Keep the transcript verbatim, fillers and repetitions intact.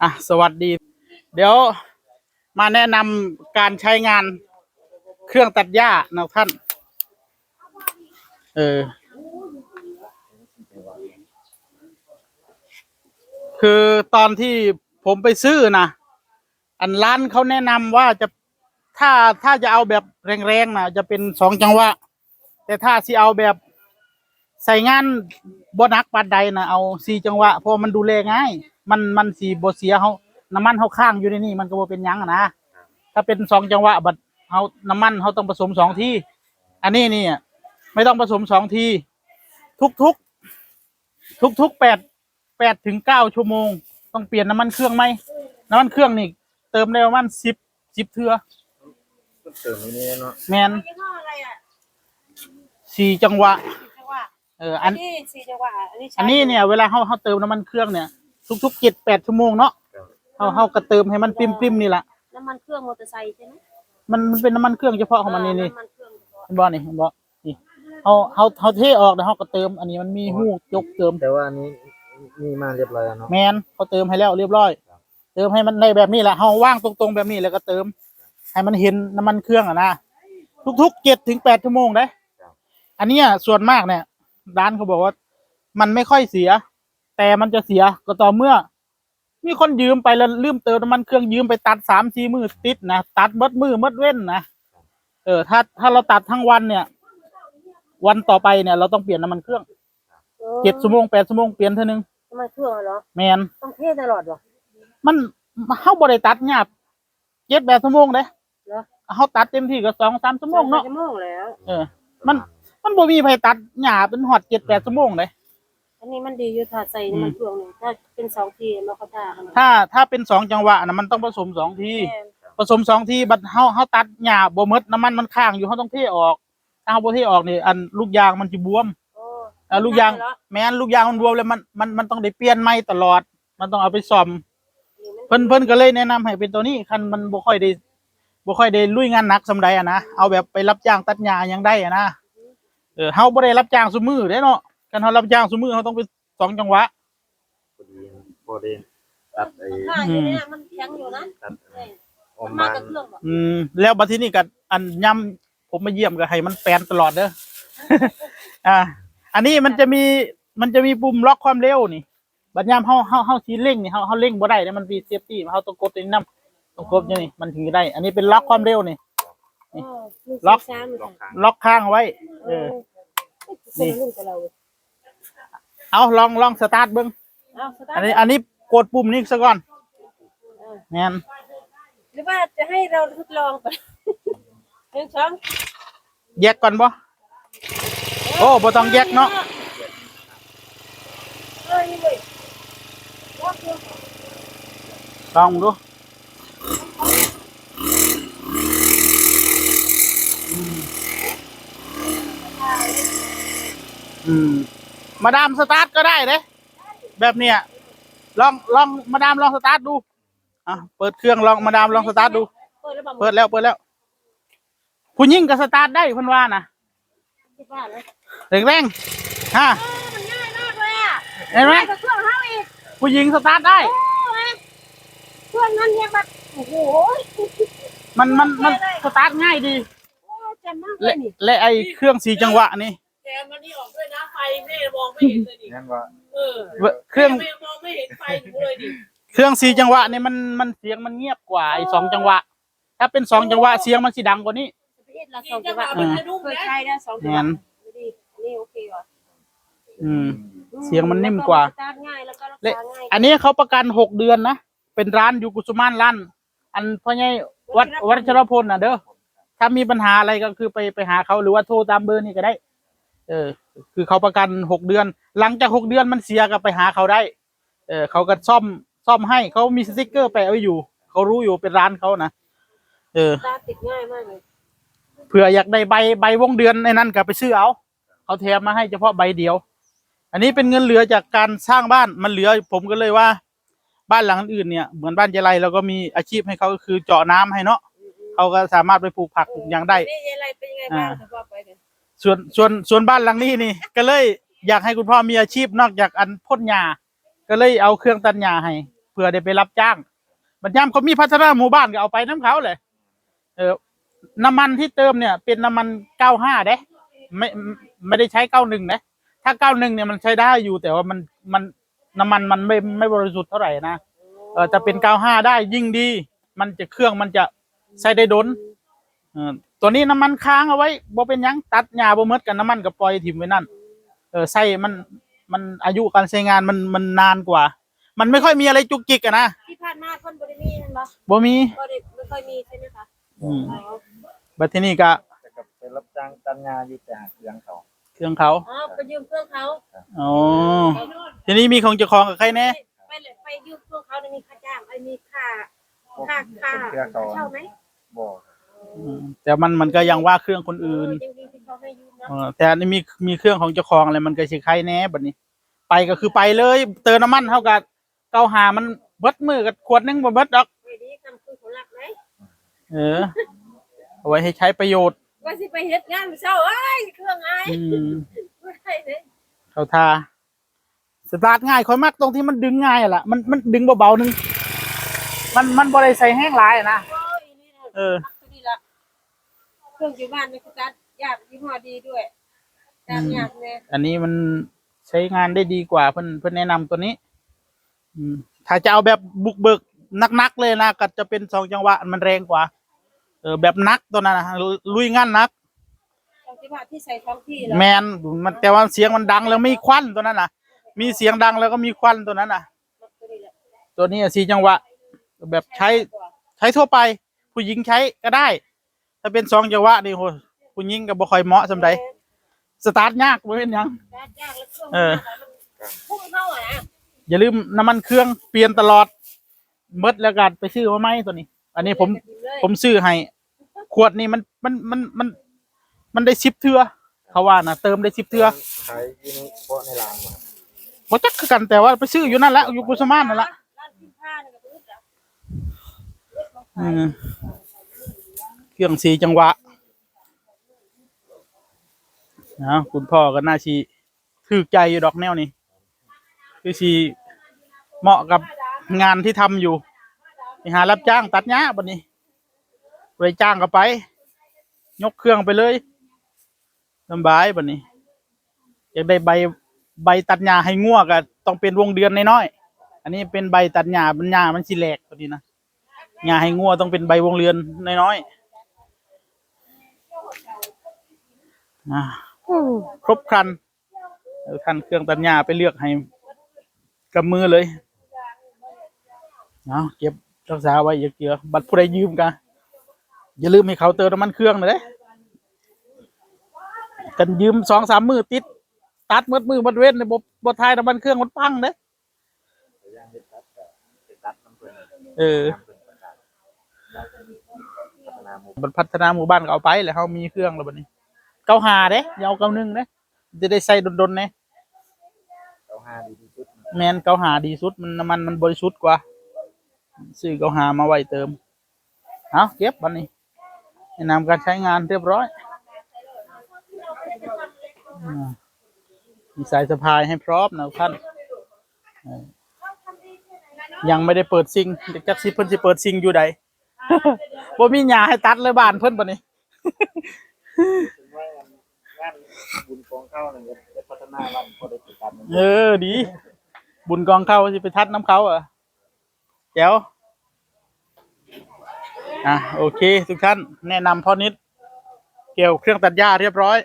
อ่ะ สวัสดี เดี๋ยวมาแนะนำการใช้งานเครื่องตัดหญ้านะท่าน เออ คือตอนที่ผมไปซื้อนะ อันร้านเขาแนะนำว่าจะ ถ้า ถ้าจะเอาแบบแรงๆนะ จะเป็นสองจังหวะ แต่ถ้าสิเอาแบบใส่งานบ่หนักปานใดนะ เอาสี่จังหวะ เพราะมันดูแลง่าย มัน มันสิบ่เสีย เฮา น้ำมันเฮาค้างอยู่ในนี่ มันก็บ่เป็นหยังอะนะ ถ้าเป็นสองจังหวะ บัดเฮา น้ำมันเฮาต้องผสมสองที อันนี้นี่ไม่ต้องผสมสองที ทุกๆ ทุกๆ แปด แปดถึงเก้าชั่วโมง ต้องเปลี่ยนน้ำมันเครื่องใหม่ น้ำมันเครื่องนี่เติมได้ประมาณสิบ สิบเทื่อ เติมอันนี้เนาะ แม่น ยี่ห้ออะไรอ่ะ สี่จังหวะ สี่จังหวะ เออ อัน อันนี้สี่จังหวะ อันนี้ใช้ อันนี้เนี่ย เวลาเฮา เฮาเติมน้ำมันเครื่องเนี่ย ทุกๆ เจ็ดแปดชั่วโมงเนาะ เฮา เฮาก็เติมให้มันปริ่มๆ นี่ล่ะ น้ำมันเครื่องมอเตอร์ไซค์ใช่ไหม มัน มันเป็นน้ำมันเครื่องเฉพาะของมันนี่ นี่ น้ำมันเครื่องเฉพาะ เห็นบ่นี่ เห็นบ่นี่ เฮา เฮา เฮาเทออกแล้วเฮาก็เติม อันนี้มันมีฮูจกเติม แต่ว่าอันนี้มีมาเรียบร้อยแล้วเนาะ แม่น เขาเติมให้แล้วเรียบร้อย เติมให้มันได้แบบนี้แหละ เฮาวางตรงๆ แบบนี้แล้วก็เติม ให้มันเห็นน้ำมันเครื่องอะนะ ทุกๆ เจ็ดถึงแปดชั่วโมงเด้ อันเนี้ยส่วนมากเนี่ย ร้านเขาบอกว่ามันไม่ค่อยเสีย แต่มันจะเสียก็ต่อเมื่อ มีคนยืมไปแล้วลืมเติมน้ำมันเครื่อง ยืมไปตัดสามสี่มื้อติดนะ ตัดหมดมื้อหมดเว้นนะ เออ ถ้า ถ้าเราตัดทั้งวันเนี่ย วันต่อไปเนี่ย เราต้องเปลี่ยนน้ำมันเครื่อง เออ เจ็ดชั่วโมงแปดชั่วโมงเปลี่ยนเทื่อนึง น้ำมันเครื่องเหรอ แม่น ต้องเทตลอดเหรอ มัน เฮาบ่ได้ตัดหญ้าเจ็ดแปดชั่วโมงเด้ เหรอ เฮาตัดเต็มที่ก็สองสามชั่วโมงเนาะ สองสามชั่วโมงแล้ว เออ มัน มันบ่มีไผตัดหญ้าเป็นฮอดเจ็ดแปดชั่วโมงเด้ อันนี้มันดีอยู่ ถ้าใส่น้ำมันเครื่องนี่ ถ้าเป็นสองทีมันก็ได้ ถ้า ถ้าเป็นสองจังหวะนะ มันต้องผสมสองที แม่น ผสมสองที บัดเฮา เฮาตัดหญ้าบ่หมด น้ำมันมันค้างอยู่ เฮาต้องเทออก ถ้าเฮาบ่เทออกนี่ อันลูกยางมันสิบวม โอ้ อ่า ลูกยาง มันเหรอ แม่น ลูกยางมันบวมแล้วมัน มัน มันต้องได้เปลี่ยนใหม่ตลอด มันต้องเอาไปซ่อม เพิ่น เพิ่นก็เลยแนะนำให้เป็นตัวนี้ คันมันบ่ค่อยได้ บ่ค่อยได้ลุยงานหนักส่ำใดอะนะ เอาแบบไปรับจ้างตัดหญ้าหยังได้อะนะ เออ เฮาบ่ได้รับจ้างซุมื้อเด้เนาะ คันเฮารับจ้างซุมื้อ เฮาต้องไปสองจังหวะ พอดี พอดี ตัดไอ้ ผ้าอยู่เนี่ย อืม มันแข็งอยู่นะ ตัด นี่ อม มันมา มัน กับเครื่องบ่ อืม แล้วบัดทีนี้ก็อันยามผมมาเยี่ยมก็ให้มันแปนตลอดเด้อ อ่า อันนี้มันจะมี มันจะมีปุ่มล็อกความเร็วนี่ บัดยามเฮา เฮา เฮาสิเร่งนี่ เฮา เฮาเร่งบ่ได้นะ มันมีเซฟตี้ เฮาต้องกดตัวนี้นำ ต้องกดอยู่นี่ มันถึงจะได้ อันนี้เป็นล็อกความเร็วนี่ เออ หนึ่ง ล็อก สอง สาม ค่ะ ล็อกค้างไว้ เออ เออ นี่ คนละรุ่นกับเรา เอา ลอง ลองสตาร์ทเบิ่ง เอาสตาร์ท อันนี้ อันนี้กดปุ่มนี้ซะก่อน เออ แม่น หรือว่าจะให้เราทดลองไป หนึ่ง สอง แยกก่อนบ่ โอ้ บ่ต้องแยกเนาะ เออ นี่เว้ย ลองดู อืม อืม มาดามสตาร์ทก็ได้เด้ แบบเนี้ย ลอง ลอง มาดามลองสตาร์ทดู อ่ะ เปิดเครื่องลอง มาดามลองสตาร์ทดู เปิดแล้วบ่ เปิดแล้ว เปิดแล้ว ผู้หญิงก็สตาร์ทได้เพิ่นว่านะ คิดว่านะ แรงๆ ฮะ เออ มันง่ายมากเลยอะ เห็นไหม ง่ายกว่าเครื่องเฮาอีก ผู้หญิงสตาร์ทได้ โอ้ย เครื่องนั้นเนี่ยแบบ โอ้โห มัน มัน มัน ง่ายเลย สตาร์ทง่ายดี โอ้ แจ่มมากเลยนี่ และ และไอ้เครื่องสี่จังหวะนี่ แถมอันนี้ออกด้วยนะ ไฟแม่มองไม่เห็นเลยนี่ แม่นบ่ เออ เครื่อง แม่มองไม่เห็นไฟหนูเลยนี่ เครื่องสี่จังหวะนี่มัน มันเสียงมันเงียบกว่าไอ้สองจังหวะ ถ้าเป็นสองจังหวะเสียงมันสิดังกว่านี้ สี่จังหวะมันทะลุนะ เคยใช้แล้วสองจังหวะ แม่น ดูดิ อันนี้โอเคว่ะ อืม เสียงมันนิ่มกว่า สตาร์ทง่ายแล้วก็รักษาง่าย และอันนี้เขาประกันหกเดือนนะ เป็นร้านอยู่กุสุมาน ร้าน อันพ่อใหญ่วัด วัชรพลน่ะเด้อ ถ้ามีปัญหาอะไรก็คือไป ไปหาเขา หรือว่าโทรตามเบอร์นี่ก็ได้ เออ คือเขาประกันหกเดือน หลังจากหกเดือนมันเสียก็ไปหาเขาได้ เออ เขาก็ซ่อม ซ่อมให้ เขามีสติกเกอร์แปะไว้อยู่ เขารู้อยู่เป็นร้านเขานะ เออ สตาร์ทติดง่ายมากเลย เผื่ออยากได้ใบ ใบวงเดือนในนั้นก็ไปซื้อเอา เขาแถมมาให้เฉพาะใบเดียว อันนี้เป็นเงินเหลือจากการสร้างบ้าน มันเหลือ ผมก็เลยว่า บ้านหลังอื่นเนี่ย เหมือนบ้านยายไร เราก็มีอาชีพให้เขา ก็คือเจาะน้ำให้เนาะ เขาก็สามารถไปปลูกผักปลูกหยังได้ นี่ยายไรเป็นยังไงบ้าง อ่า สำหรับไปเนี่ย ส่วน ส่วน ส่วนบ้านหลังนี้นี่ ก็เลยอยากให้คุณพ่อมีอาชีพนอกจากอันพ่นหญ้า ก็เลยเอาเครื่องตัดหญ้าให้ เผื่อได้ไปรับจ้าง บัดยามเขามีพัฒนาหมู่บ้านก็เอาไปนำเขาเลย เออ น้ำมันที่เติมเนี่ยเป็นน้ำมันเก้าห้าเด้ ไม่ ไม่ได้ใช้เก้าหนึ่งนะ ถ้าเก้าหนึ่งเนี่ยมันใช้ได้อยู่ แต่ว่ามัน มัน น้ำมันมันไม่ ไม่บริสุทธิ์เท่าไหร่นะ เออ จะเป็นเก้าห้าได้ยิ่งดี มันจะ เครื่องมันจะใช้ได้ดน เออ ตัวนี้น้ำมันค้างเอาไว้ บ่เป็นหยัง ตัดหญ้าบ่หมดกัน น้ำมันก็ปล่อยถิ่มไว้นั่น เออ ใช้มัน มันอายุการใช้งานมัน มันนานกว่า มันไม่ค่อยมีอะไรจุกจิกอะนะ ที่ผ่านมาเพิ่นบ่ได้มีแม่นบ่ บ่มี บ่ได้ ไม่ค่อยมีใช่ไหมคะ อืม อ๋อ บัดทีนี้ก็ แต่ก็ไปรับจ้างตัดหญ้าอยู่แต่หาเครื่องเขา เครื่องเขา อ๋อ ไปยืมเครื่องเขา อ๋อ ทีนี้มีของเจ้าของกับใครแน่ ไปเลย ไปยืมเครื่องเขานี่มีค่าจ้าง ไอ้ มีค่า ค่า ค่า เครื่องเขา เช่าไหม บ่ อืม แต่มัน มันก็ยังว่าเครื่องคนอื่น เออ ยังดีที่เขาให้ยืมเนาะ เออ แต่อันนี้มี มีเครื่องของเจ้าของอะไร มันก็สิใครแน่บัดนี้ ไปก็คือไปเลย เติมน้ำมันเท่ากับเก้าห้า มันเบิดมือกับขวดหนึ่งบ่เบิดดอก ไว้ดีกำคือเขาหลักเลย เออ เอาไว้ให้ใช้ประโยชน์ ว่าสิไปเฮ็ดงานมื้อเช้า เอ้ย เครื่องไอ อืม บ่ได้เลย เข้าท่า สตาร์ทง่าย ข้อยมักตรงที่มันดึงง่ายอะล่ะ มัน มันดึงเบาๆหนึ่ง มัน มันบ่ได้ใส่แฮงหลายอะนะ โอ้ย นี่นะ เออ มักตัวนี้ละ เครื่องอยู่บ้านนี่คือตัดยาก ยี่ห้อดีด้วย ตัดยากแน่ อันนี้มันใช้งานได้ดีกว่า เพิ่น เพิ่นแนะนำตัวนี้ อืม ถ้าจะเอาแบบบุกเบิกหนักๆเลยนะ ก็จะเป็นสองจังหวะ มันแรงกว่า เออ แบบหนักตัวนั้นนะ ลุยงานหนัก สองจังหวะที่ใส่ท้องที่เหรอ แม่น มัน แต่ว่าเสียงมันดังแล้วมีควันตัวนั้นน่ะ มีเสียงดังแล้วก็มีควันตัวนั้นน่ะ ตัวนี้อะ สี่จังหวะ แบบใช้ ใช้ทั่วไป ผู้หญิงใช้ก็ได้ ถ้าเป็นสองจังหวะนี่ โห ผู้หญิงก็บ่ค่อยเหมาะส่ำใด สตาร์ทยาก บ่เป็นหยัง สตาร์ทยากแล้วเครื่อง เออ มันพุ่งเข้าอะนะ อย่าลืมน้ำมันเครื่องเปลี่ยนตลอด เบิดแล้วก็ไปซื้อมาใหม่ตัวนี้ อันนี้ผม เปลี่ยนกันเลย ผมซื้อให้ ขวดนี่มัน มัน มัน มัน มันได้สิบเทื่อ เขาว่านะ เติมได้สิบเทื่อ ขายอยู่ใน เฉพาะในร้านบ่ครับ บ่จักคือกัน แต่ว่าไปซื้ออยู่นั่นแหละ อยู่กุสมานนั่นแหละ ร้านกินข้าวนี่ก็อึดอะ อืม เครื่องสี่จังหวะ นะ คุณพ่อก็น่าสิถูกใจอยู่ดอกแนวนี้ คือสิเหมาะกับงานที่ทำอยู่ ไปหารับจ้างตัดหญ้าบัดนี้ ไปจ้างก็ไป ยกเครื่องไปเลย สำบายบัดนี้ อยากได้ใบ ใบตัดหญ้าให้งัวก็ต้องเป็นวงเดือนน้อยๆ อันนี้เป็นใบตัดหญ้า มัน หญ้ามันสิแหลกตัวนี้นะ หญ้าให้งัวต้องเป็นใบวงเดือนน้อยๆ อ่า ครบครัน เอาคันเครื่องตัดหญ้าไปเลือกให้กับมือเลย เอาเก็บรักษาไว้อย่าเกลือ บัดผู้ใดยืมก็อย่าลืมให้เขาเติมน้ำมันเครื่องนะเด้ กันยืมสองสามมื้อติด ตัดหมดมื้อหมดเว็นเนี่ย บ่ บ่ถ่ายน้ำมันเครื่องมันพังเด้ เออ มันพัฒนาหมู่บ้านก็เอาไปแล้ว เฮามีเครื่องแล้วบัดนี้ เก้าห้าเด้ อย่าเอาเก้าหนึ่งเด้ จะได้ใส่ดนๆเด้ เก้าห้าดีที่สุด แม่น เก้าห้าดีสุด มัน น้ำมันมันบริสุทธิ์กว่า ซื้อเก้าห้ามาไว้เติม เอาเก็บบัดนี้ แนะนำการใช้งานเรียบร้อย อ่า มีสายสะพายให้พร้อมนะท่าน เออ ยังไม่ได้เปิดซิง จักสิเพิ่นสิเปิดซิงอยู่ใด บ่มีหญ้าให้ตัดเลยบ้านเพิ่นบัดนี้ งานบุญกองข้าวนี่ก็ได้พัฒนาบ้าน พอได้ติดตามมัน เออ ดี บุญกองข้าวสิไปตัดนำเขาอะ แจ๋ว อ่ะ โอเค ทุกท่าน แนะนำพ่อนิด เกี่ยวเครื่องตัดหญ้าเรียบร้อย